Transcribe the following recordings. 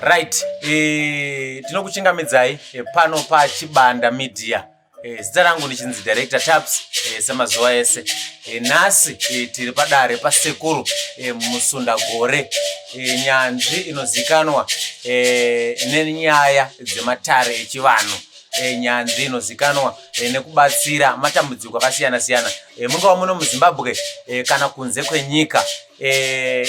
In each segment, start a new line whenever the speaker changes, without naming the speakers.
Right, tinokuchingamidzai pano paChibanda Media. Zita rangu ndichinzi Director Taps, semazuva ese. Nhasi tiri padare paSekuru Musundagore, nyanzvi inozikanwa nenyaya dzematare echivanhu, nyanzvi inozikanwa nekubatsira matambudziko akasiyana siyana, mungava muno muZimbabwe kana kunze kwenyika.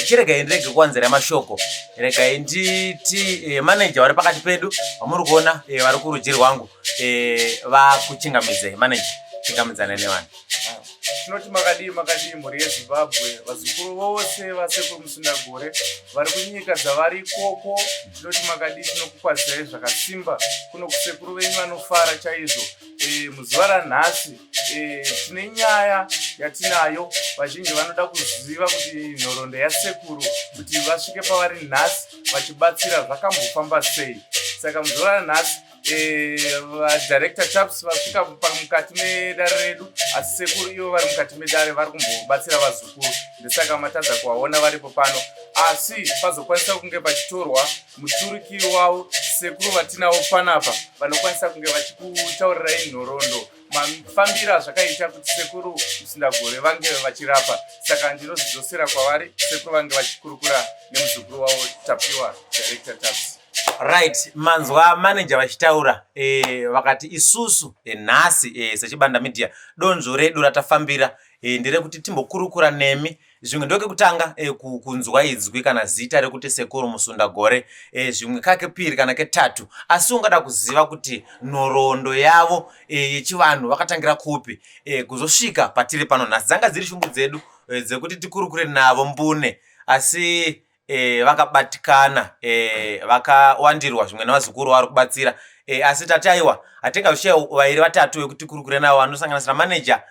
Chiregai ndirege kuwanzira mashoko, regai nditi manager vari pakati pedu vamuri kuona vari kurudyi rwangu vakuchingamidzei. Manager, chingamidzana nevanhu.
Tinoti makadii, makadii mhuri yeZimbabwe, vazukuru vose vaSekuru Musundagore vari kunyika dzavari ikoko. Tinoti makadii, tinokukwazisai zvakasimba kuno kusekuru venyu vanofara chaizvo. Muzuva ranhasi tine nyaya yatinayo. Vazhinji vanoda kuziva kuti nhoroondo yasekuru kuti vasvike pavari nhasi vachibatsira zvakambofamba sei. Saka muzuva ranhasi vadirector Taps vasvika mukati medare redu, asi sekuru ivo vari mukati medare vari kumbobatsira vazukuru, ndesaka matadza kuvaona varipo pano. Asi pazokwanisa kunge pachitorwa muturikiri wavo, sekuru vatinavo panapa, vanokwanisa kunge vachikutaurirai nhoroondo, mafambiro azvakaita kuti Sekuru Musundagore vange vachirapa. Saka ndinozvidzosera kwavari, sekuru vange vachikurukura nemuzukuru wavo Tapiwa Director Taps.
Right, manzwa manager vachitaura, vakati isusu nhasi seChibanda Media donzvo redu ratafambira nderekuti timbokurukura nemi. Zvimwe ndokekutanga kunzwa izwi kana zita rekuti Sekuru Musundagore, zvimwe kakepiri kana ketatu, asi ungada kuziva kuti nhoroondo yavo yechivanhu vakatangira kupi kuzosvika patiri pano nhasi. Dzanga dziri shungu dzedu dzekuti tikurukure navo mbune, asi vakabatikana, vakawandirwa zvimwe nevazukuru vari kubatsira, asi tati aiwa, hatingazvishayi vairi vatatu vekuti tikurukure navo, vanosanganisira manager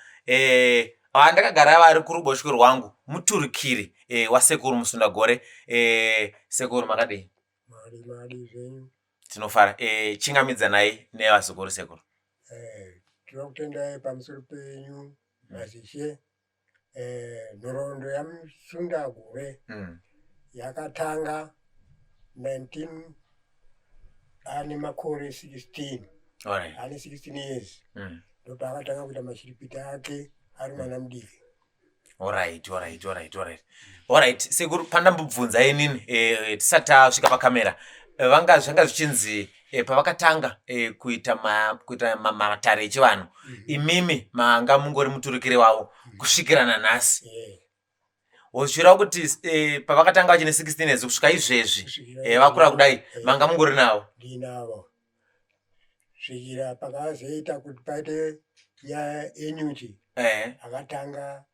vandakagara vari kuruboshwe rwangu, muturikiri waSekuru Musundagore. Sekuru, makadii?
Mari mari zvenyu.
Tinofara. Chingamidzanai nevazukuru, sekuru.
Tinokutendai pamusoro penyu, mazishe. Nhoroondo yaMusundagore yakatanga 19 ane makore 16. Ane 16 years ndopaakatanga kuita mashiripiti ake ari mwana mudiki.
Alright, sekuru, pandambobvunza inini tisati tasvika pakamera, vanga zvanga zvichinzi pavakatanga kuita matare echivanhu, imimi manga mungori muturikiri wavo kusvikira nanhasi. Wozvira kuti pavakatanga vachine 16 years kusvika izvezvi
kusvikira
vakura kudai, manga mungori navo.
Ndinavo svikira pakazoita kuti paite nyaya yenyuchi. Akatanga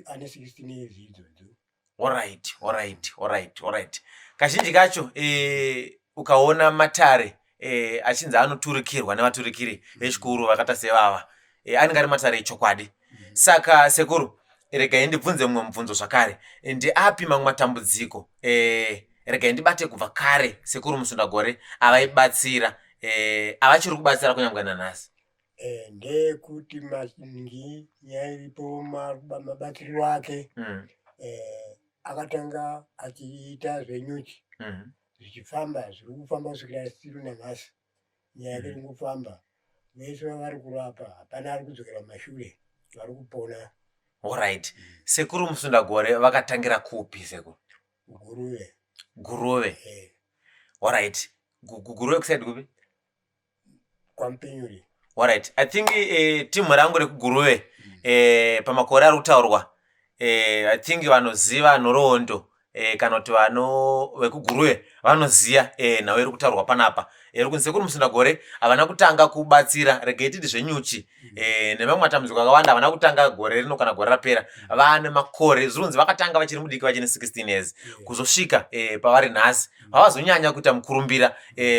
ane 16 years idzodzo.
Alright, kazhinji kacho ukaona matare achinzi anoturikirwa nevaturikiri vechikuru vakaita sevava, anenge ari matare echokwadi. Saka sekuru, regai ndibvunze mumwe mubvunzo zvakare. Ndeapi mamwe matambudziko, regai ndibate kubva kare, Sekuru Musundagore avaibatsira, avachiri kubatsira kunyange nanhasi?
Ndeyekuti maningi nyaya iripo, mabatsiriro ake, akatanga achiita zvenyuchi, zvichifamba, zviri kufamba kusvikira still nanhasi. Nyaya yake iri kufamba, vese vavari kurapa hapana ari kudzokera mumashure, vari kupona.
Alright, Sekuru Musundagore vakatangira kupi, sekuru?
Guruve.
Guruve?
Eh.
Alright, Guruve kuside kupi?
KwaMupinyuri.
Alright, I think timu rangu rekuGuruve, pamakore ari kutaurwa, I think vanoziva nhoroondo, kana kuti vano vekuGuruve vanoziva nhau iri kutaurwa panapa. Iri kunzi Sekuru Musundagore havana kutanga kubatsira, regai titi zvenyuchi nemamwe matambudziko akawanda, havana kutanga gore rino kana gore rapera. Vane makore, zviri kunzi vakatanga vachiri mudiki, vachine 16 years, kuzosvika pavari nhasi. Vavazonyanya kuita mukurumbira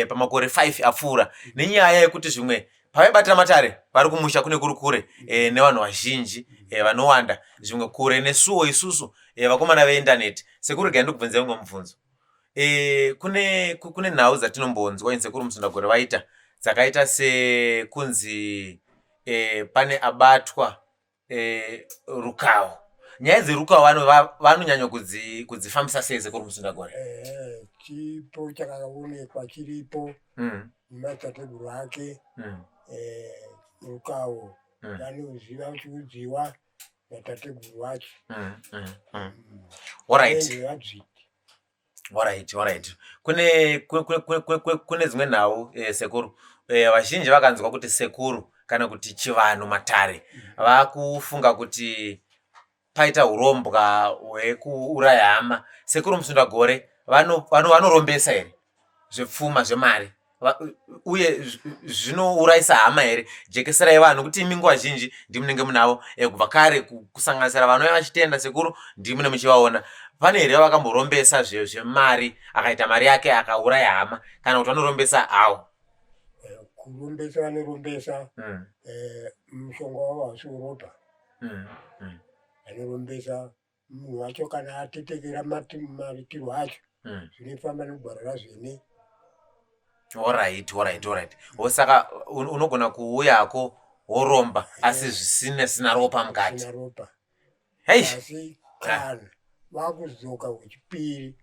pamakore 5 apfuura nenyaya yekuti zvimwe pavaibatira matare vari kumusha kune kuri kure nevanhu vazhinji vanowanda, zvimwe kure nesuwo isusu vakomana veindaneti. Sekuru, regai ndikubvunzai mumwe mubvunzo. Kune nhau dzatinombonzwa ini Sekuru Musundagore vaita, dzakaita sekunzi pane abatwa rukawo. Nyaya dzerukawo vanonyanya kudzifambisa sei sekuru Musundagore?
Chipo chakaonekwa chiripo nemadzitateguru ake. Rukawo vanoziva uchiudziwa natateguru wacho.
Alright.
Vadzviti.
Alright, alright. Kune dzimwe nhau sekuru. Vazhinji vakanzwa kuti sekuru kana kuti chivanhu matare vakufunga kuti paita hurombwa hwekuuraya hama. Sekuru Musundagore vanorombesa here zvepfuma zvemari? Uye zvinourayisa hama here? Jekeserai vanhu kuti imi nguva zhinji ndimunenge munavo kubva kare, kusanganisira vanouya vachitenda sekuru, ndimune muchivaona. Pane here vakamborombesa zvemari, akaita mari yake akauraya hama, kana kuti vanorombesa hawo?
Kurombesa vanorombesa. Mushonga wavo hausi weropa. Vanorombesa munhu wacho kana atetekera maitirwo acho, zvinofamba negwara razvene.
Alright. Saka unogona kuuyako woromba asi zvisina sina ropa mukati.
Zvisina ropa.
Hei.
Asi kana vakudzoka wechipiri,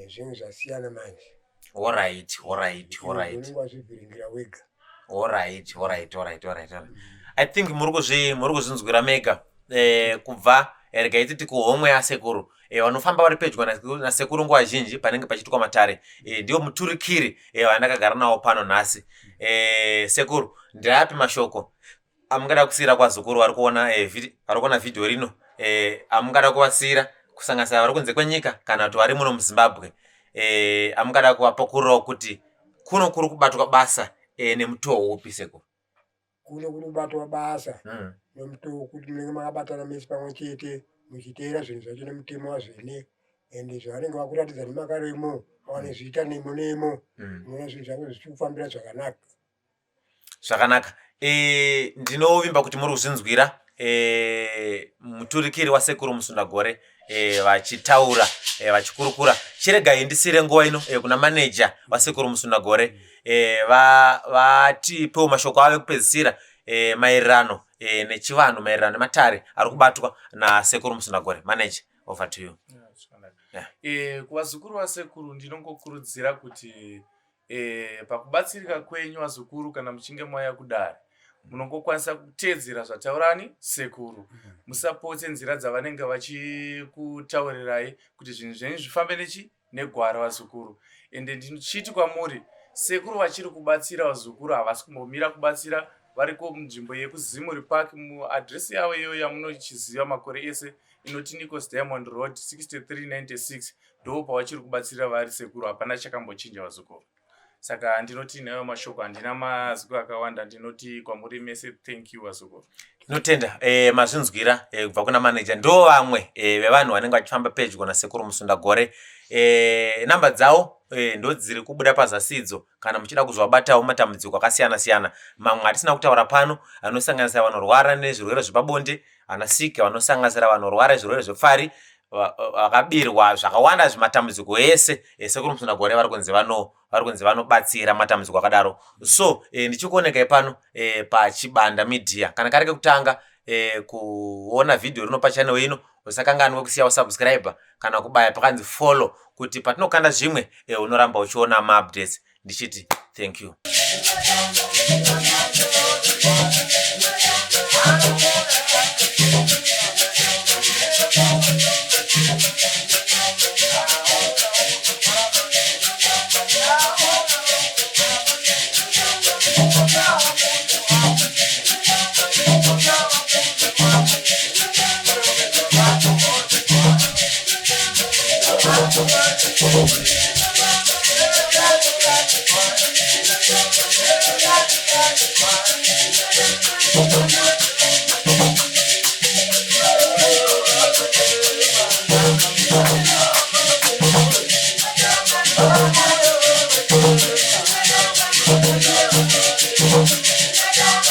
zvinhu zvasiyana manje.
Alright.
Unenge wazvivhiringira wega.
Alright. I think muri kuzvinzwira mega kubva regai titi kuhomwe yasekuru. Vanofamba vari pedyo nasekuru nguva zhinji panenge pachiitwa matare, ndivo muturikiri vandakagara navo pano nhasi. Sekuru, ndeapi mashoko amungada kusiyira kwazukuru vari kuona vari kuona vhidhiyo rino, amungada kuvasiyira, kusanganisira vari kunze kwenyika kana kuti vari muno muZimbabwe, amungada kuvapakurirawo kuti kuno kuri kubatwa basa nemutoo upi, sekuru?
Kuno kuri kubatwa basa nomutoo wekuti munenge makabatana mese pamwe chete, muchiteera zvinhu zvacho nemutemo wazvene, ende zvavanenge vakuratidza nemakaremo vanozviita nemo nemo. Unoona zvinhu zvako zvichikufambira zvakanaka.
Zvakanaka. Ndinovimba kuti muri kuzvinzwira muturikiri wasekuru Musundagore vachitaura, vachikurukura. Chiregai ndisire nguva ino kuna maneja wasekuru Musundagore, vatipewo mashoko avo ekupedzisira maererano nechivanhu, maererano nematare ari kubatwa nasekuru Musundagore. Manager, over to you.
Yeah. Kuvazukuru vasekuru ndinongokurudzira kuti pakubatsirika kwenyu vazukuru, kana muchinge mauya kudare, munongokwanisa kuteedzera zvataurani sekuru. Musapotse nzira dzavanenge vachikutaurirai kuti zvinhu zvenyu zvifambe nechi negwara vazukuru. Ende ndichiti kwamuri, sekuru vachiri kubatsira vazukuru, havasi kumbomira kubatsira. Variko munzvimbo yekuZimuri Park, muadhiresi yavo iyoyo yamunochiziva makore ese, inoti Nicos Diamond Road 6396, ndo pavachiri kubatsira vari sekuru. Hapana chakambochinja, vazukuru. Saka ndinoti nayo mashoko, handina mazwi akawanda, ndinoti kwamuri mese thank you, vazukuru.
Tinotenda. Mazvinzwira kubva kuna maneja. Ndo vamwe vevanhu vanenge vachifamba pedyo nasekuru Musundagore. Namba dzavo ndo dziri kubuda pazasi idzo, kana muchida kuzovabatawo matambudziko akasiyana siyana, mamwe atisina kutaura pano, anosanganisira vanorwara nezvirwere zvepabonde, anasike, vanosanganisira vanorwara zvirwere zvepfari, vakabirwa, zvakawanda, zvimatambudziko ese. Sekuru Musundagore vari kunzi vanobatsira matambudziko akadaro. So ndichikuonekai pano paChibanda Media. Kana kari kekutanga kuona vhidhiyo rino pachannel ino, usakanganwe kusiya usubscribe kana kubaya pakanzi follow, kuti patinokanda zvimwe unoramba uchiona maupdates. Ndichiti thank you.
Thank you.